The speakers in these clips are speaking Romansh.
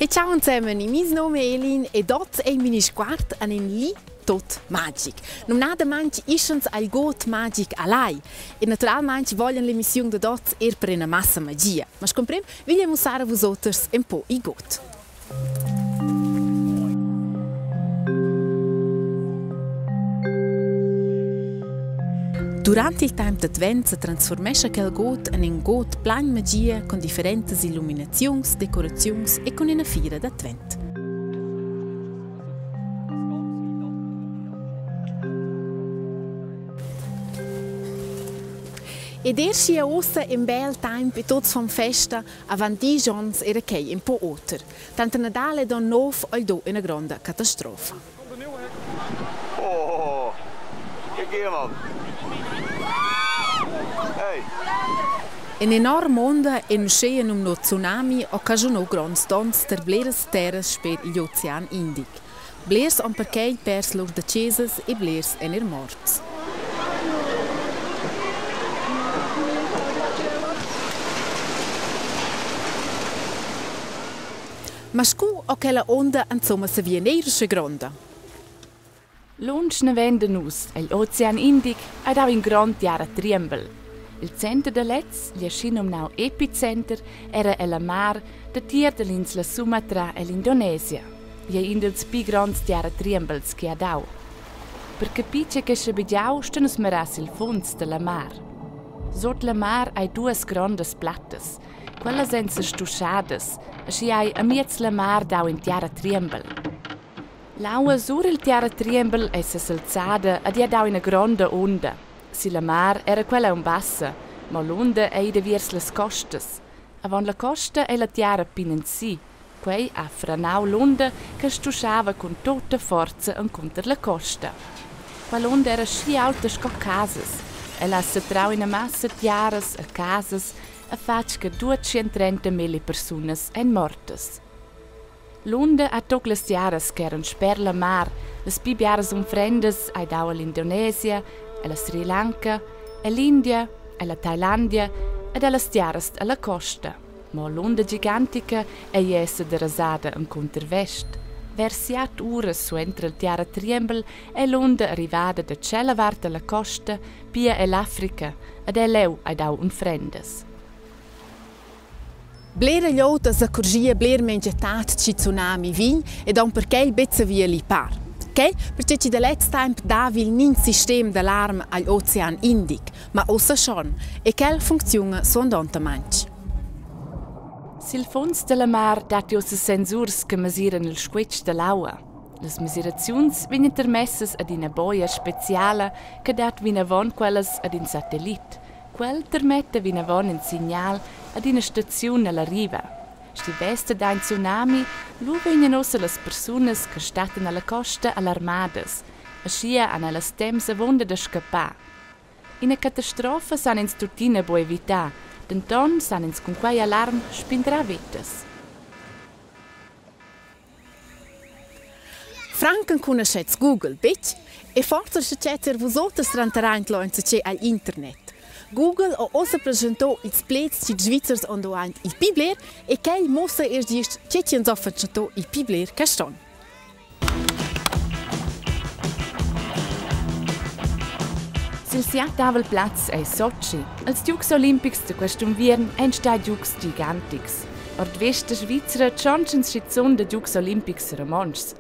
E ciao insieme, il mio nome è Elin ed oz è il mini sguard an in li tot magic. Numnadamaing ischans al god magic a Lai e naturalmaing voglian l'emissiun dad oz er per ina massa magia. Ma scomprem viglia mussar a vus oters un po il god. Durant il temp d'advent sa transformescha quel god en in god plain magia cun differentas illuminaziuns, decoraziuns e cun ina fira d'advent. Ed er schi ussa in bel temp e tuts fan festa, avant diesch onns era quei in po oter. Tanter Nadal ed onn nov ei do ina gronda catastrofa. Oh, kijk hier man. Hey. In enorm onda en uschea numno tsunami occagionò gronds donns ter bleras terras sper igl ocean Indic. Blers han perquei pers lur dacesas e blers èn er morts. Ma scu ho quella onda insomma savieu neir usche gronda? Lunsch naven da nus egl Ocean Indic ei dau in grond tiaratriembel. Il center da lez, igl aschinumnau epicenter, era ella mar datier dall'insla Sumatra ell'Indonesia. Igl ei in dils pli gronds tiaratriembels che ha dau. Per capir tgei ch'ei schabegiau ston nus mirar sil funs dalla mar. Sut la mar hai duas grondas plattas. Quellas ein sestuschadas, aschia ei amiez la mar dau in tiaratriembel. L'aua sur il tiaratriembel ei sesalzada ed ha dau ina gronda unda. Silla mar era quella aunc bassa, mo l'unda ei ida viers las costas. Avon la costa ei la tiara pinensi. Quei ha franau l'unda che stuschava cun tutta forza encunter la costa. Quell'unda era schi aulta sco casas. Ella ha satrau ina massa tiaras e casas e fatg che 230 milli persunas ein mortas. L'unda ha tuc las tiaras ch'eran sper la mar, las pli biaras unfrendas hai dau ell'Indonesia, ella Sri Lanka, ell'India, ella Thailandia ed ellas tiaras alla costa. Mo l'unda gigantica ei essa derasada encunter vest. Vers siat uras suenter il tiaratriembel ei l'unda arrivada da tschella vart dalla costa, pia ell'Africa, ed è leu hai dau unfrendas. Blera glieud as accorgia bler mengiatat chi tsunami vegn ed aunc perquai bet savia lipar. Quai perche chi da lez temp dava il nin sistem d'alarm agl Ocean Indic, ma ussa schon, e quel funcziuna suandontamaing. Sil funs dalla mar datti ussa sensurs che mesiran il squitsch dall'aua. Las mesiraziuns vegnan termessas ad ina boia speciala che dat vinavon quellas ad in satellit. Quel termetta vinavon in signal ad ina staziun alla riva. Sch'i vesta da in tsunami, lu vegnan ussa las persunas che stattan alla costa alarmadas. Aschia han ellas temps avunda da scappar. Ina catastrofa san ins tuttina buc evitar, denton san ins cun quei alarm spindrar vetas. Frank encunaschets Google betg e forsa sche chat er vus oters tranteraint lo insatge agl internet. Google ho ussa preschentò ils pleds chi Svizzers han do aint il pi bler e quel muossa eir gist che chi ans ho fatschantò il pi bler quest on. Sil siatavel plaz ei Sotschi. Els giugs olimpics da quest unviern ein stai giugs gigantics. Ord vesta svizra tschontschan schizun da giugs olimpics romontschs.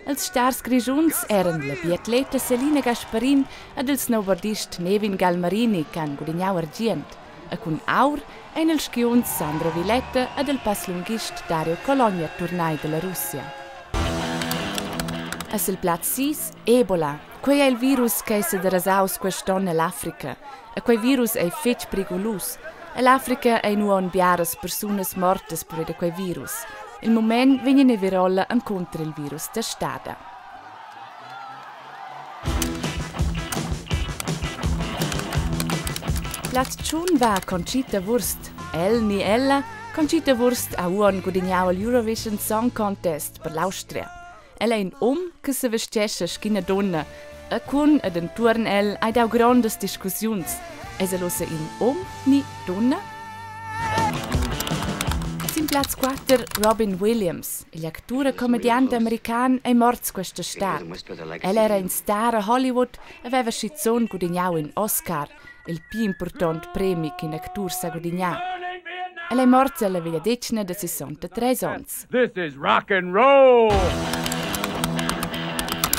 Els stars grischuns eran la biatleta Selina Gasparin ed il snowboardist Nevin Galmarini che han gudignau argient. E cun aur ein ils skiunzs Sandro Viletta ed il passlunghist Dario Cologna turnai dalla Russia. E sil plaz sis Ebola. Quei ei il virus ch'ei sederasaus quest'onn ell'Africa. E quei virus ei fetg prigulus. Ell'Africa ein uonn biaras persunas mortas pervia da quei virus. Il mument vegn ina virola encunter il virus testada. La tschun va Conchita Wurst. El ni ella, Conchita Wurst ha uonn gudignau il Eurovision Song Contest per l'Austria. El ei in um che sevestgescha sc'ina dunna e cun ed entuorn el hai dau grondas discussiuns. Eis el ussa in um ni dunna? plaz 4 Robin Williams. Igl actur e comediant american ei morts questa stad. El era in star a Hollywood e veva schizun gudignau in Oscar, il pli impurtont premi ch'in actur sa gudignar. El ei morts alla vegliadetgna da 63 onns. This is rock and roll!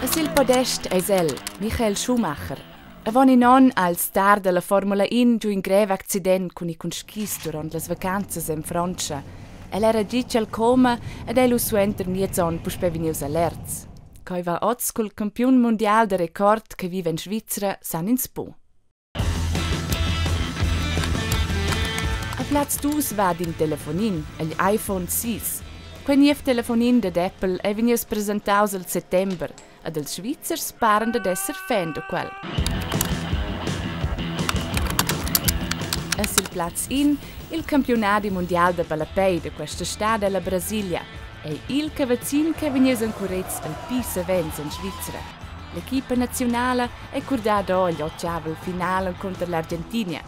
E sil podest eis el, Michael Schumacher. Avon in onn ha il star dalla Formula In giu in grev accident cun ir cun skis duront las vacanzas en Frontscha. El era gitg el coma ed ei lu suenter miez onn puspei vegnius alerts. Quei va oz cul campiun mundial da record che viva en Svizra san ins buc. A plaz dus va ad in telefonin, igl iPhone 6. Quei niev telefonin dad Apple ei vegnius presentaus el settember ed ils Svizzers paran dad esser fan da quel. E sil plaz in, il campiunadi mundial da ballapei da questa stad ella Brasilia, ei il cavazzin che vegnius encurets el pli savens en Svizra. L'equipa naziunala è curdada agl otgavel final encunter l'Argentinia.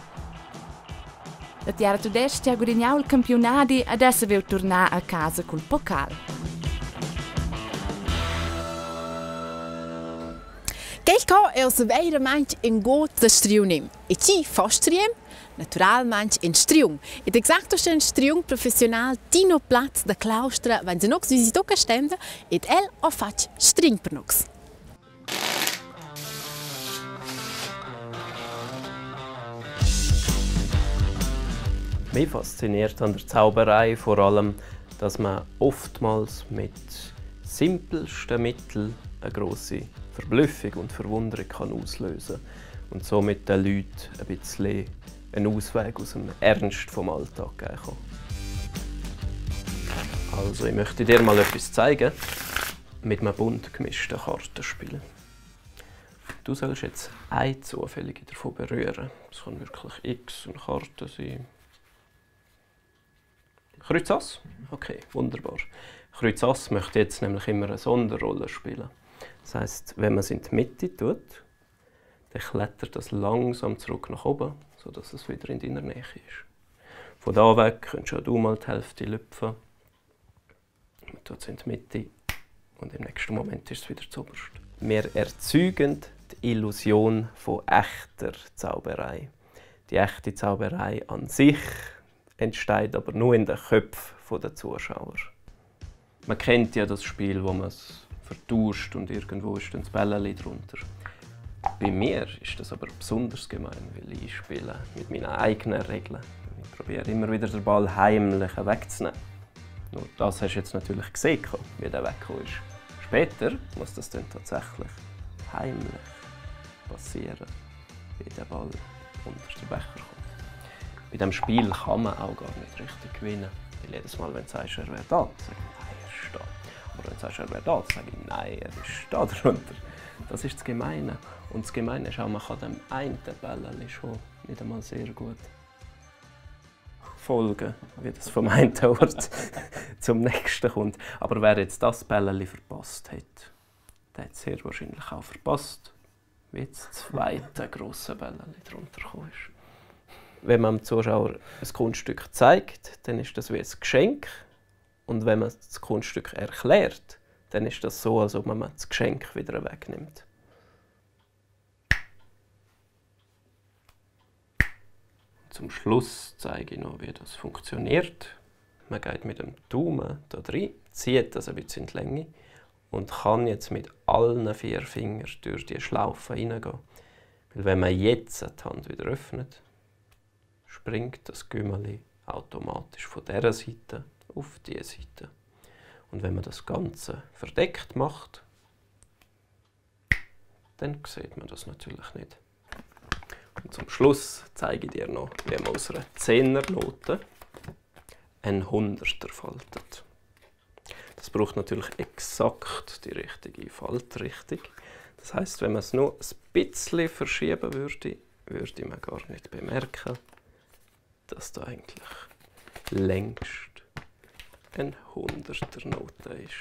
La tiara tudestga ha gudignau il campiunadi ed ha saviu turnar a casa cul pocal. Quel co è oz vairamaing ün god da striunim. E chi fa striem? Naturalmaing ün striun. Ed exact uschè ün striun professiunal Tino Platz da Claustra vain nox visito quest'emna ed el ha fatg string per nox. Mich fasziniert an der Zauberei vor allem, dass man oftmals mit simpelsten Mitteln eine grosse Verblüffung und Verwunderung kann auslösen und somit den Leuten ein bisschen einen Ausweg aus dem Ernst vom Alltag geben kann. Also, ich möchte dir mal etwas zeigen mit einem bunt gemischten Kartenspiel. Du sollst jetzt eine zufällige davon berühren. Es kann wirklich X und Karten sein. Kreuz Ass? Okay, wunderbar. Kreuz Ass möchte jetzt nämlich immer eine Sonderrolle spielen. Das heißt, wenn man es in die Mitte tut, dann klettert das langsam zurück nach oben, sodass es wieder in deiner Nähe ist. Von da weg könntest auch du mal die Hälfte lüpfen. Man tut es in die Mitte und im nächsten Moment ist es wieder zuoberst. Wir erzeugen die Illusion von echter Zauberei. Die echte Zauberei an sich entsteht aber nur in den Köpfen der Zuschauer. Man kennt ja das Spiel, wo man es vertauscht und irgendwo ist dann das Bälleli drunter. Bei mir ist das aber besonders gemein, weil ich spiele mit meinen eigenen Regeln. Ich probiere immer wieder den Ball heimlich wegzunehmen. Nur das hast du jetzt natürlich gesehen, wie der weggekommen ist. Später muss das dann tatsächlich heimlich passieren, wie der Ball unter den Becher kommt. Bei diesem Spiel kann man auch gar nicht richtig gewinnen. Weil jedes Mal, wenn du sagst, er wäre da, sage ich, nein, er ist da. Aber wenn du sagst, er wäre da, sage ich, nein, er ist da drunter. Das ist das Gemeine. Und das Gemeine ist auch, man kann dem einen Bälleli schon nicht einmal sehr gut folgen, wie das vom einen Ort zum nächsten kommt. Aber wer jetzt das Bälleli verpasst hat, der hat sehr wahrscheinlich auch verpasst, wie jetzt das zweite grosse Bälleli drunter gekommen ist. Wenn man dem Zuschauer ein Kunststück zeigt, dann ist das wie ein Geschenk. Und wenn man das Kunststück erklärt, dann ist das so, als ob man das Geschenk wieder wegnimmt. Zum Schluss zeige ich noch, wie das funktioniert. Man geht mit dem Daumen da rein, zieht das ein bisschen in die Länge und kann jetzt mit allen vier Fingern durch die Schlaufe reingehen. Weil wenn man jetzt die Hand wieder öffnet, springt das Gümmeli automatisch von dieser Seite auf diese Seite. Und wenn man das Ganze verdeckt macht, dann sieht man das natürlich nicht. Und zum Schluss zeige ich dir noch, wie man aus einer Zehnernote einen Hunderter faltet. Das braucht natürlich exakt die richtige Faltrichtung. Das heißt, wenn man es nur ein bisschen verschieben würde, würde man gar nicht bemerken, dass da eigentlich längst eine Hunderternote ist.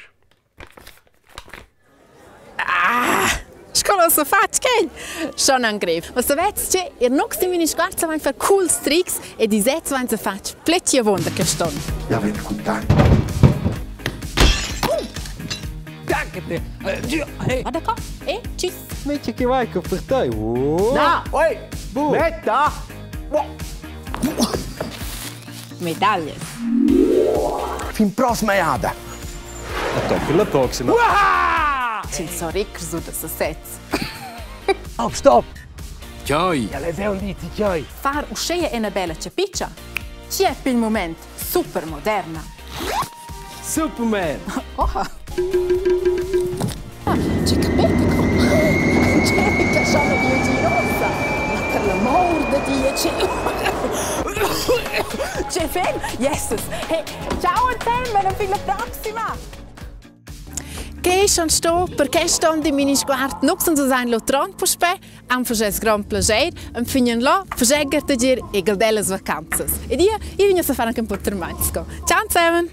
Ah! Sco C'ho sa fatg quel? Schon an grev. Ma savez che er nox di mini sguards vain far cools trics e di sez vain sa fatg pleci avonda quest'on. Ja vegn cuntent. Danke. Va d'accord? E tschüss. Metti che vai per te. Oh. Na, oi! Metta! Medaglias. Fin prossima jada. Tocca la proxima. Ci so ricr su da sesez. Stop, stop! Tgei? Ja, les è un dici, tgei? Far uscheia ena bella chapiccia. Chi è pel moment super moderna. Superman! Oha. Ah, c'è capete qua. C'è che sono via girosa. Ma per l'amor de Dio, c'è... C'è fem? Jesus. Hey, ciao insieme, e fin la prossima. Che schon sto perché ston di mini sguard nuxen so sein lotron puspè am faschess grand plager am fignan là faschegger da gir e galdellas vacanzas. Ed io, io vegn a fare anche un po' termagns. Ciao zusammen!